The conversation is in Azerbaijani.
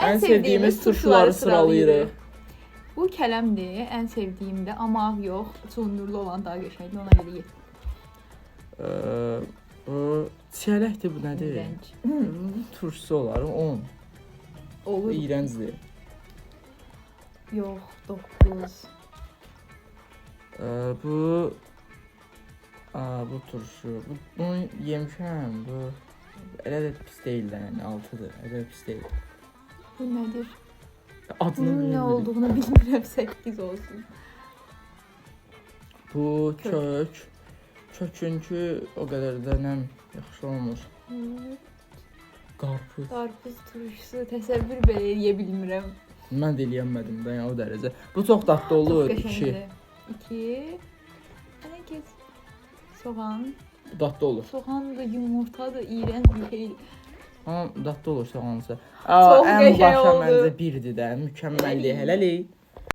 Ən sevdiyimiz turşuları sıralayırıq. Bu kələmdir, ən sevdiyimdir, amma ağ yox, çundurlu olan daha qəşəngdir, ona görə 7. Bu çiyələkdir, bu nədir? İyrənc. Bu turşusu olar 10. Bu Olur. iyrəncdir. Yox, 9. Bu bu turşu. Bunu yemişəm. Bu elə də pis deyil də, yəni 6-dır. Elə də pis deyil. Bu nədir? Adını Bunun nə bilmirəm. olduğunu bilmirəm, 8 olsun. Bu Kök. kök. Kökünkü o qədər də nəm yaxşı olmur. Qarpız. Qarpız turşusu təsəvvür belə eləyə bilmirəm. Mən də eləyəmədim də, yəni o dərəcə. Bu çox dadlı olur. Çox 2. qəşəngdir. 2. Mənə keç. Soğan. Bu dadlı olur. Soğan da yumurta da iyrənc bir şey. Amma dadlı olur soğanlısı. Çox Ən qəşəng başa oldu. məncə birdir də. Mükəmməllik. Hələlik.